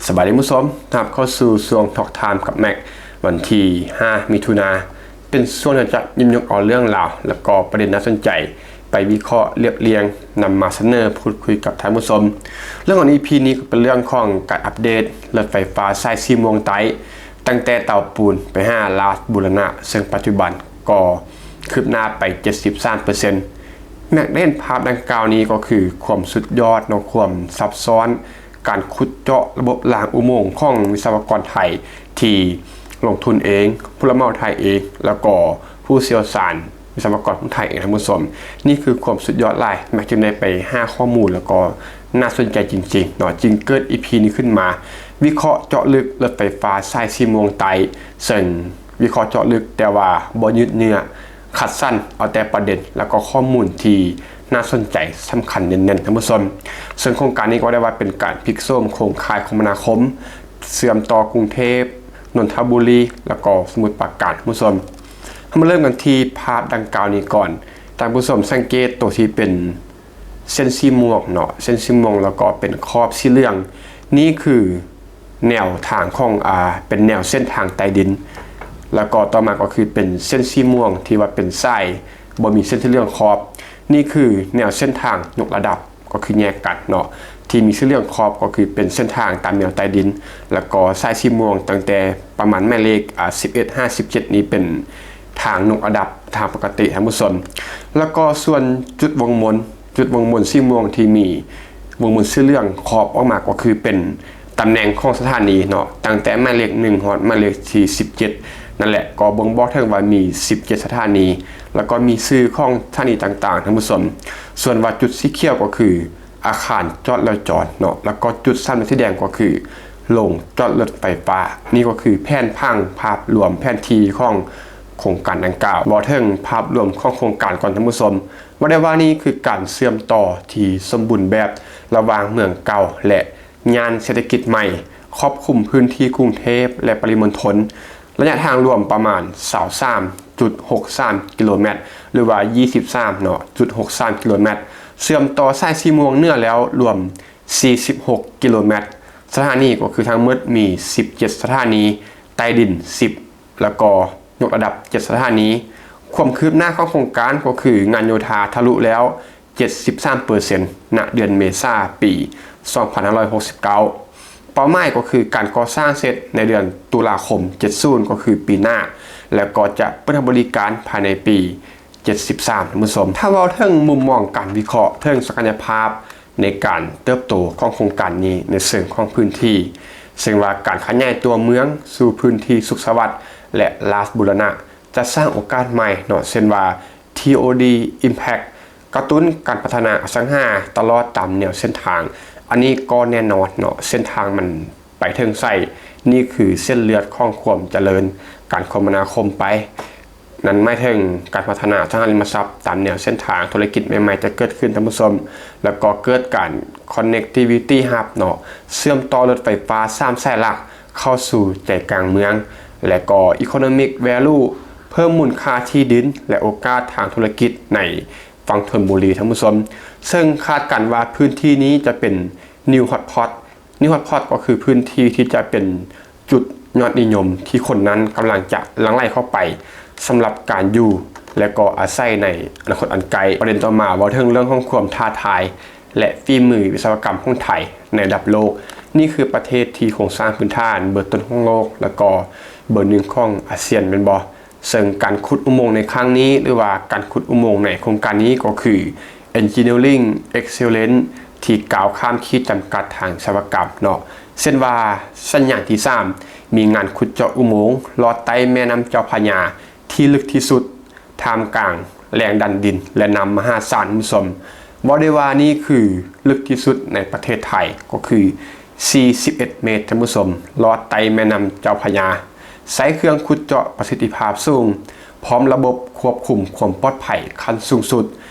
ສະບາຍດີທ່ານຜູ້ຊົມ, ຮັບເຂົ້າສູ່ຊ່ວງ Talk Time ກັບແມັກ ວັນທີຫ້າ ມິຖຸນາ, ເປັນຊ່ວງທີ່ຈະຍິບຍົກເອົາເລື່ອງລາວ ແລະ ກໍປະເດັນໜ້າສົນໃຈ ໄປວິເຄາະລຽບລຽງ ນຳມາສະເໜີ ພູດຄຸຍກັບທ່ານຜູ້ຊົມ. ເລື່ອງຂອງ ອີ ພີ ນີ້ກໍເປັນເລື່ອງຂອງການອັບເດດລົດໄຟຟ້າສາຍສີມ່ວງໃຕ້ ຕັ້ງແຕ່ເຕົາປູນໄປຫາລາດບູລະນະ, ເຊິ່ງປັດຈຸບັນກໍຄືບໜ້າໄປ ເຈັດສິບສາມເປີເຊັນ. ແມັກໄດ້ເຫັນພາບດັ່ງກ່າວນີ້ກໍຄືຄວາມສຸດຍອດເນາະ, ຄວາມຊັບຊ້ອນ, ການຂຸດເຈາະລະບົບລາງອຸໂມງຂອງວິສະວະກອນໄທທີ່ລົງທຶນເອງ, ຜູ້ຮັບເໝົາໄທເອງ ແລ້ວກໍຜູ້ຊ່ຽວຊານ ວິສະວະກອນຂອງໄທເອງ, ທ່ານຜູ້ຊົມ. ນີ້ຄືຄວາມສຸດຍອດຫຼາຍ, ແມັກຈຶ່ງໄດ້ໄປຫາຂໍ້ມູນ ແລ້ວກໍໜ້າສົນໃຈຈິງໆເນາະ, ຈຶ່ງເກີດ ອີ ພີ ນີ້ຂຶ້ນມາ, ວິເຄາະເຈາະເລິກລົດໄຟຟ້າສາຍສີມ່ວງໃຕ້, ເຊິ່ງວິເຄາະເຈາະເລິກ ແຕ່ວ່າບໍ່ຍືດເຍື້ອ, ຄັດສັນເອົາແຕ່ປະເດັນ ແລ້ວກໍຂໍ້ມູນທີ່ໜ້າສົນໃຈ, ສຳຄັນ, ເນັ້ນໆ, ທ່ານຜູ້ຊົມ. ເຊິ່ງໂຄງການນີ້ກໍໄດ້ວ່າເປັນການພິກໂສມໂຄງຂ່າຍຄົມມະນາຄົມ ເຊື່ອມຕໍ່ກຸງເທບ, ນົນທະບູລີ ແລ້ວກໍສະໝຸດປາການ, ທ່ານຜູ້ຊົມ. ເຮົາມາເລີ່ມກັນທີ່ພາບດັ່ງກ່າວນີ້ກ່ອນ. ທ່ານຜູ້ຊົມສັງເກດໂຕທີ່ເປັນເສັ້ນສີມ່ວງເນາະ, ເສັ້ນສີມ່ວງ ແລ້ວກໍເປັນຂອບສີເຫຼືອງ. ນີ້ຄືແນວທາງຂອງ, ອາ, ເປັນແນວເສັ້ນທາງໃຕ້ດິນ, ແລ້ວກໍຕໍ່ມາກໍຄືເປັນເສັ້ນສີມ່ວງທີ່ວ່າເປັນສາຍ, ບໍ່ມີເສັ້ນສີເຫຼືອງຂອບ. ນີ້ຄືແນວເສັ້ນທາງຍົກລະດັບ, ກໍຄືແຍກກັນເນາະ, ທີ່ມີສີເຫຼືອງຂອບກໍຄືເປັນເສັ້ນທາງຕາມແນວໃຕ້ດິນ, ແລ້ວກໍສາຍສີມ່ວງຕັ້ງແຕ່ປະມານໝາຍເລກ, ອາ, ສິບເອັດຫາສິບເຈັດນີ້ເປັນທາງຍົກລະດັບ, ທາງປົກກະຕິ, ທ່ານຜູ້ຊົມ. ແລ້ວກໍສ່ວນຈຸດວົງມົນ, ຈຸດວົງມົນສີມ່ວງທີ່ມີວົງມົນສີເຫຼືອງຂອບອອກມາ ກໍຄືເປັນຕຳແໜ່ງຂອງສະຖານີເນາະ, ຕັ້ງແຕ່ໝາຍເລກໜຶ່ງຮອດໝາຍເລກທີສິບເຈັດ ນັ້ນແຫຼະ, ກໍບົ່ງບອກເຖິງວ່າມີສິບເຈັດສະຖານີ, ແລ້ວກໍມີຊື່ຂອງສະຖານີຕ່າງໆ, ທ່ານຜູ້ຊົມ. ສ່ວນວ່າຈຸດສີຂຽວກໍຄື ອາຄານຈອດແລ້ວຈອດເນາະ, ແລ້ວກໍຈຸດສາມແດງສີແດງກໍຄືໂລງຈອດລົດໄຟຟ້າ. ນີ້ກໍຄືແຜນຜັງພາບລວມແຜນທີ່ຂອງໂຄງການດັ່ງກ່າວ. ເວົ້າເຖິງພາບລວມຂອງໂຄງການກ່ອນ, ທ່ານຜູ້ຊົມ. ວ່າໄດ້ວ່ານີ້ຄືການເຊື່ອມຕໍ່ທີ່ສົມບູນແບບລະຫວ່າງເມືອງເກົ່າ ແລະ ຍ່ານເສດຖະກິດໃໝ່, ຄອບຄຸມພື້ນທີ່ກຸງເທບ ແລະ ປະລິມົນທົນ, ໄລຍະທາງລວມປະມານຊາວສາມຈຸດຫົກສາມກິໂລແມັດ ຫຼືວ່າ ຊາວສາມຈຸດຫົກສາມກິໂລແມັດ, ເຊື່ອມຕໍ່ສາຍສີມ່ວງເໜືອແລ້ວລວມສີ່ສິບຫົກກິໂລແມັດ. ສະຖານີກໍຄືທັງໝົດມີສິບເຈັດສະຖານີ, ໃຕ້ດິນສິບ ແລ້ວກໍຍົກລະດັບເຈັດສະຖານີ. ຄວາມຄືບໜ້າຂອງໂຄງການກໍຄືງານໂຍທາທະລຸແລ້ວ ເຈັດສິບສາມເປີເຊັນ ນະເດືອນເມສາ ປີສອງພັນຫ້າຮ້ອຍຫົກສິບເກົ້າ. ເປົ້າໝາຍກໍຄືການກໍ່ສ້າງເສັດໃນເດືອນຕຸລາຄົມເຈັດສິບ ກໍຄືປີໜ້າ, ແລ້ວກໍຈະເປີດໃຫ້ບໍລິການພາຍໃນປີເຈັດສິບສາມ, ທ່ານຜູ້ຊົມ. ຖ້າເວົ້າເຖິງມຸມມອງການວິເຄາະເຖິງສັກກະຍະພາບໃນການເຕີບໂຕຂອງໂຄງການນີ້ໃນເຊີງຂອງພື້ນທີ່, ເຊິ່ງວ່າການຂະຫຍາຍຕົວເມືອງສູ່ພື້ນທີ່ສຸກສະຫວັດ ແລະ ລາດບູລະນະ ຈະສ້າງໂອກາດໃໝ່ເນາະ, ເຊັ່ນວ່າ ທີ ໂອ ດີ Impact ກະຕຸ້ນການພັດທະນາອະສັງຫາຕະຫຼອດຕາມແນວເສັ້ນທາງ. ອັນນີ້ກໍແນ່ນອນເນາະ, ເສັ້ນທາງມັນໄປເຖິງໃສ, ນີ້ຄືເສັ້ນເລືອດຂອງຄວາມຈະເລີນການຄົມມະນາຄົມໄປ. ນັ້ນໝາຍເຖິງການພັດທະນາທາງດ້ານລິມະຊັບຕາມແນວເສັ້ນທາງທຸລະກິດໃໝ່ໆຈະເກີດຂຶ້ນ, ທ່ານຜູ້ຊົມ, ແລ້ວກໍເກີດການ Connectivity Hub ເນາະ, ເຊື່ອມຕໍ່ລົດໄຟຟ້າສາມສາຍຫຼັກເຂົ້າສູ່ໃຈກາງເມືອງ, ແລະກໍ Economic Value ເພີ່ມມູນຄ່າທີ່ດິນ ແລະ ໂອກາດທາງທຸລະກິດໃນຝັ່ງຊົນບູລີ, ທ່ານຜູ້ຊົມ, ເຊິ່ງຄາດກັນວ່າພື້ນທີ່ນີ້ຈະເປັນ New Hotspot New Hotspot ກໍຄືພື້ນທີ່ທີ່ຈະເປັນຈຸດຍອດນິຍົມທີ່ຄົນນັ້ນກຳລັງຈະຫຼັ່ງໄຫຼເຂົ້າໄປສຳລັບການຢູ່ ແລະກໍອາໄສໃນອະນາຄົດອັນໃກ້. ປະເດັນຕໍ່ມາເວົ້າເຖິງເລື່ອງຂອງຄວາມທ້າທາຍ ແລະ ຝີມືວິສະວະກຳຂອງໄທໃນລະດັບໂລກ. ນີ້ຄືປະເທດທີ່ໂຄງສ້າງພື້ນຖານເບີຕົ້ນຂອງໂລກ ແລະກໍເບີໜຶ່ງຂອງອາຊຽນແມ່ນບໍ່? ເຊິ່ງການຂຸດອຸໂມງໃນຄັ້ງນີ້ ຫຼືວ່າການຂຸດອຸໂມງໃນໂຄງການນີ້ກໍຄື Engineering Excellence ທີ່ກ້າວຂ້າມຂີດຈຳກັດທາງວິສະວະກຳເນາະ. ເຊັ່ນວ່າ ສັນຍານທີສາມ ມີງານຂຸດເຈາະອຸໂມງລອດໃຕ້ແມ່ນ້ຳເຈົ້າພະຍາທີ່ເລິກທີ່ສຸດ ທ່າມກາງແຮງດັນດິນ ແລະ ນ້ຳມະຫາສານ, ທ່ານຜູ້ຊົມ. ເວົ້າໄດ້ວ່ານີ້ຄືເລິກທີ່ສຸດໃນປະເທດໄທ ກໍຄືສີ່ສິບເອັດເມດ, ທ່ານຜູ້ຊົມ, ລອດໃຕ້ແມ່ນ້ຳເຈົ້າພະຍາ. ໃຊ້ເຄື່ອງຂຸດເຈາະປະສິດທິພາບສູງ, ພ້ອມລະບົບຄວບຄຸມຄວາມປອດໄພຂັ້ນສູງສຸດ,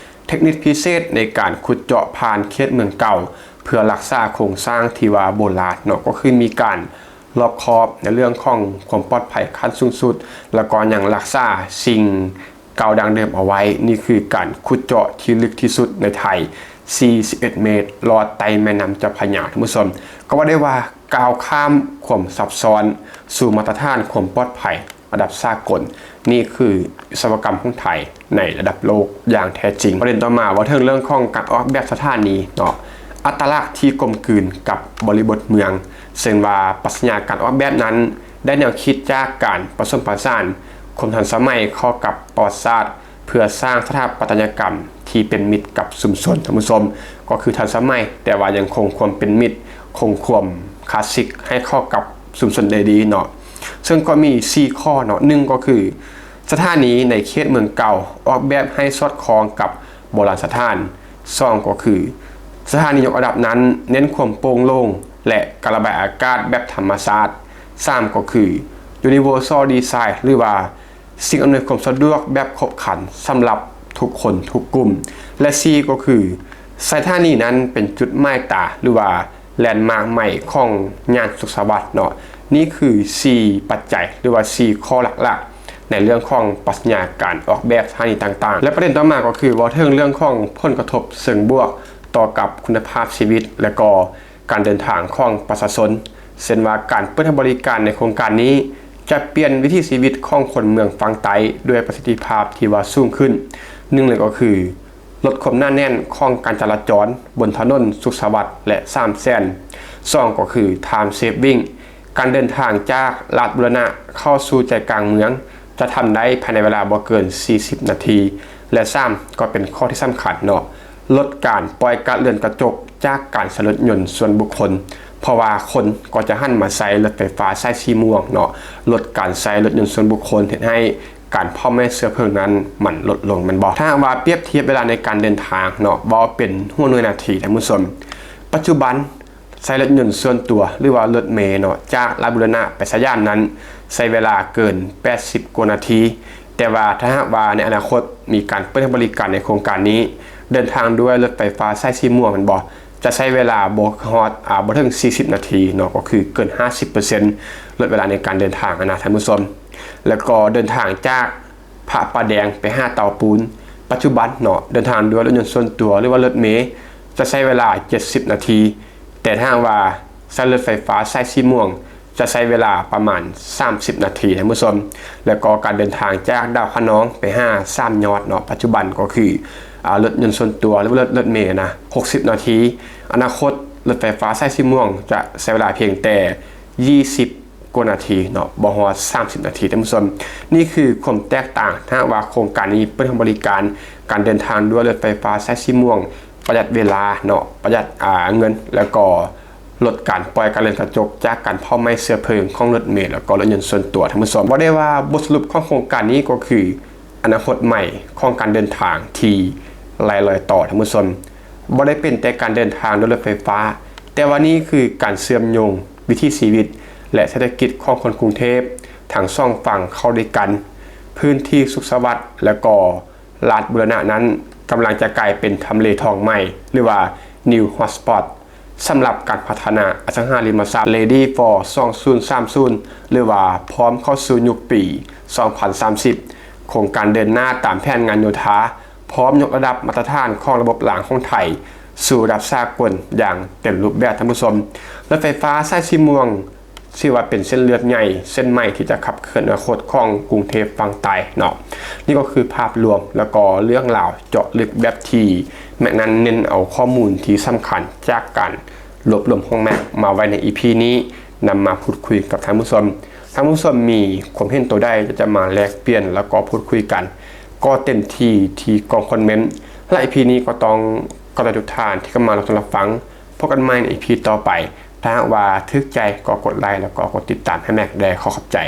ເທັກນິກພິເສດໃນການຂຸດເຈາະຜ່ານເຂດເມືອງເກົ່າ ເພື່ອຮັກສາໂຄງສ້າງທີ່ວ່າໂບລານເນາະ, ກໍຄືມີການລອບຄອບໃນເລື່ອງຂອງຄວາມປອດໄພຂັ້ນສູງສຸດ, ແລ້ວກໍຍັງຮັກສາສິ່ງເກົ່າດັ້ງເດີມເອົາໄວ້. ນີ້ຄືການຂຸດເຈາະທີ່ເລິກທີ່ສຸດໃນໄທ, ສີ່ສິບເອັດເມດ, ລອດໃຕ້ແມ່ນ້ຳເຈົ້າພະຍາ, ທ່ານຜູ້ຊົມ. ກໍວ່າໄດ້ວ່າ ກ້າວຂ້າມຄວາມຊັບຊ້ອນ ສູ່ມາດຕະຖານຄວາມປອດໄພລະດັບສາກົນ. ນີ້ຄືວິສະວະກຳຂອງໄທໃນລະດັບໂລກຢ່າງແທ້ຈິງ. ປະເດັນຕໍ່ມາ ເວົ້າເຖິງເລື່ອງຂອງການອອກແບບສະຖານີເນາະ, ອັດຕະລັກທີ່ກົມກືນກັບບໍລິບົດເມືອງ, ເຊິ່ງວ່າປັດຊະຍາການອອກແບບນັ້ນ ໄດ້ແນວຄິດຈາກການປະສົມປະສານຄວາມທັນສະໄໝເຂົ້າກັບປະຫວັດສາດ ເພື່ອສ້າງສະຖາປັດຕະຍະກຳທີ່ເປັນມິດກັບຊຸມຊົນ. ທ່ານຜູ້ຊົມ, ກໍຄືທັນສະໄໝ, ແຕ່ວ່າຍັງຄົງຄວາມເປັນມິດ, ຄົງຄວາມຄລາສສິກໃຫ້ເຂົ້າກັບຊຸມຊົນໄດ້ດີເນາະ. ເຊິ່ງກໍມີສີ່ຂໍ້ເນາະ, ໜຶ່ງກໍຄື ສະຖານີໃນເຂດເມືອງເກົ່າ ອອກແບບໃຫ້ສອດຄ່ອງກັບໂບລານສະຖານ. ສອງ ກໍຄື ສະຖານີຍົກລະດັບນັ້ນເນັ້ນຄວາມໂປ່ງໂລ່ງ ແລະ ການລະບາຍອາກາດແບບທຳມະຊາດ. ສາມ ກໍຄື Universal Design ຫຼືວ່າ ສິ່ງອຳນວຍຄວາມສະດວກແບບຄົບຄັນສຳລັບທຸກຄົນທຸກກຸ່ມ ແລະ ສີ່ ກໍຄື ສະຖານີນັ້ນເປັນຈຸດໝາຍຕາ ຫຼືວ່າ ແລນມາກໃໝ່ຂອງຍ່ານສຸກສະຫວັດເນາະ. ນີ້ຄືສີ່ປັດໄຈ ຫຼືວ່າສີ່ຂໍ້ຫຼັກໆ ໃນເລື່ອງຂອງປັດຊະຍາການອອກແບບສະຖານີຕ່າງໆ. ແລະ ປະເດັນຕໍ່ມາກໍຄື ເວົ້າເຖິງເລື່ອງຂອງຜົນກະທົບເຊີງບວກຕໍ່ກັບຄຸນນະພາບຊີວິດ ແລະ ກໍ ການເດີນທາງຂອງປະຊາຊົນ, ເຊັ່ນວ່າການເປີດໃຫ້ບໍລິການໃນໂຄງການນີ້ ຈະປ່ຽນວິຖີຊີວິດຂອງຄົນເມືອງຝັ່ງໃຕ້ດ້ວຍປະສິດທິພາບທີ່ວ່າສູງຂຶ້ນ. ໜຶ່ງເລີຍກໍຄື ລົດຄວາມໜາແໜ້ນຂອງການຈະລາຈອນບົນຖະໜົນສຸກສະຫວັດ ແລະ ສາມແສນ. ສອງ ກໍຄື Time Saving ການເດີນທາງຈາກລາດບູລະນະເຂົ້າສູ່ໃຈກາງເມືອງ ຈະທຳໄດ້ພາຍໃນເວລາບໍ່ເກີນສີ່ສິບນາທີ ແລະ ສາມ ກໍເປັນຂໍ້ທີ່ສຳຄັນເນາະ, ລົດການປ່ອຍກາດເລື່ອນກະຈົກຈາກການໃຊ້ລົດຍົນສ່ວນບຸກຄົນ, ເພາະວ່າຄົນກໍຈະຫັນມາໃຊ້ລົດໄຟຟ້າສາຍສີມ່ວງເນາະ, ລົດການໃຊ້ລົດຍົນສ່ວນບຸກຄົນເຮັດໃຫ້ການເຜົາໄໝ້ເຊື້ອເພີງນັ້ນມັນລົດລົງແມ່ນບໍ່? ຖ້າຫາກວ່າປຽບທຽບເວລາໃນການເດີນທາງເນາະ, ເວົ້າເປັນຫົວໜ່ວຍນາທີ ທ່ານຜູ້ຊົມ, ປັດຈຸບັນ ໃຊ້ລົດຍົນສ່ວນຕົວ ຫຼືວ່າລົດເມເນາະ ຈາກລາດບູລະນະໄປສະຫຍາມນັ້ນ ໃຊ້ເວລາເກີນແປດສິບກວ່ານາທີ. ແຕ່ວ່າຖ້າຫາກວ່າໃນອະນາຄົດມີການເປີດໃຫ້ບໍລິການໃນໂຄງການນີ້ ເດີນທາງດ້ວຍລົດໄຟຟ້າສາຍສີມ່ວງແມ່ນບໍ່ ຈະໃຊ້ເວລາບໍ່ຮອດ ອາ ບໍ່ເຖິງສີ່ສິບນາທີເນາະ, ກໍຄືເກີນຫ້າສິບເປີເຊັນ ລົດເວລາໃນການເດີນທາງຫັ້ນນະ ທ່ານຜູ້ຊົມ. ແລ້ວກໍເດີນທາງຈາກ ພະປະແດງໄປຫາເຕົາປູນ. ປັດຈຸບັນເນາະ ເດີນທາງດ້ວຍລົດຍົນສ່ວນຕົວ ຫຼືວ່າລົດເມ ຈະໃຊ້ເວລາເຈັດສິບນາທີ, ແຕ່ຖ້າຫາກວ່າໃຊ້ລົດໄຟຟ້າສາຍສີມ່ວງ ຈະໃຊ້ເວລາປະມານສາມສິບນາທີ ທ່ານຜູ້ຊົມ. ແລ້ວກໍການເດີນທາງຈາກດາວຂະນອງໄປຫາສາມຍອດເນາະ, ປັດຈຸບັນກໍຄື ອາ ລົດຍົນສ່ວນຕົວ ຫຼືວ່າລົດ ລົດເມນະ ຫົກສິບນາທີ. ອະນາຄົດລົດໄຟຟ້າສາຍສີມ່ວງຈະໃຊ້ເວລາພຽງແຕ່ ຊາວ ກວ່ານາທີເນາະ, ບໍ່ຮອດສາມສິບນາທີ ທ່ານຜູ້ຊົມ. ນີ້ຄືຄວາມແຕກຕ່າງ ຖ້າຫາກວ່າໂຄງການນີ້ເປີດໃຫ້ບໍລິການການເດີນທາງດ້ວຍລົດໄຟຟ້າສາຍສີມ່ວງ, ປະຢັດເວລາເນາະ, ປະຢັດ ອາ ເງິນ ແລ້ວກໍລົດການປ່ອຍກາດເລື່ອນກະຈົກຈາກການເຜົາໄໝ້ເຊື້ອເພີງຂອງລົດເມ ແລ້ວກໍລົດຍົນສ່ວນຕົວ ທ່ານຜູ້ຊົມ. ເວົ້າໄດ້ວ່າບົດສະຫຼຸບຂອງໂຄງການນີ້ກໍຄື ອະນາຄົດໃໝ່ຂອງການເດີນທາງທີ່ໄຮ້ລອຍຕໍ່ ທ່ານຜູ້ຊົມ. ບໍ່ໄດ້ເປັນແຕ່ການເດີນທາງດ້ວຍລົດໄຟຟ້າ, ແຕ່ວ່ານີ້ຄືການເຊື່ອມໂຍງວິຖີຊີວິດ ແລະ ເສດຖະກິດຂອງຄົນກຸງເທບທັງສອງຝັ່ງເຂົ້າດ້ວຍກັນ. ພື້ນທີ່ສຸກສະຫວັດ ແລະ ກໍລາດບູລະນະນັ້ນກຳລັງຈະກາຍເປັນທຳເລທອງໃໝ່ ຫຼືວ່າ New Hotspot ສຳລັບການພັດທະນາອະສັງຫາລິມະຊັບ Ready for ສອງພັນສາມສິບ ຫຼືວ່າ ພ້ອມເຂົ້າສູ່ຍຸກປີສອງພັນສາມສິບ. ໂຄງການເດີນໜ້າຕາມແຜນງານໂຍທາ ພ້ອມຍົກລະດັບມາດຕະຖານຂອງລະບົບລາງຂອງໄທສູ່ລະດັບສາກົນຢ່າງເຕັມຮູບແບບ ທ່ານຜູ້ຊົມ. ລົດໄຟຟ້າສາຍສີມ່ວງ ຖືວ່າເປັນເສັ້ນເລືອດໃຫຍ່ເສັ້ນໃໝ່ທີ່ຈະຂັບເຄື່ອນອະນາຄົດຂອງກຸງເທບຝັ່ງໃຕ້ເນາະ. ນີ້ກໍຄືພາບລວມ ແລ້ວກໍເລື່ອງລາວເຈາະເລິກແບບທີ່ Mac ນັ້ນເນັ້ນເອົາຂໍ້ມູນທີ່ສຳຄັນຈາກການລວບລວມຂອງ Mac ມາໄວ້ໃນ ອີພີ ນີ້ ນຳມາພູດຄຸຍກັບທ່ານຜູ້ຊົມ. ທ່ານຜູ້ຊົມມີຄວາມເຫັນໂຕໃດ ຈະມາແລກປ່ຽນ ແລ້ວກໍພູດຄຸຍກັນ ກໍເຕັມທີ່ທີ່ກ່ອງຄອມເມັນ. ແລະ ອີພີ ນີ້ກໍຕ້ອງຂອບໃຈທຸກທ່ານທີ່ເຂົ້າມາຮັບຊົມຮັບຟັງ. ພົບກັນໃໝ່ໃນ ອີພີ ຕໍ່ໄປ. ຖ້າຫາກວ່າຖືກໃຈກໍກົດໄລ ແລ້ວກໍກົດຕິດຕາມໃຫ້ Mac ແດ່. ຂໍຂອບໃຈ.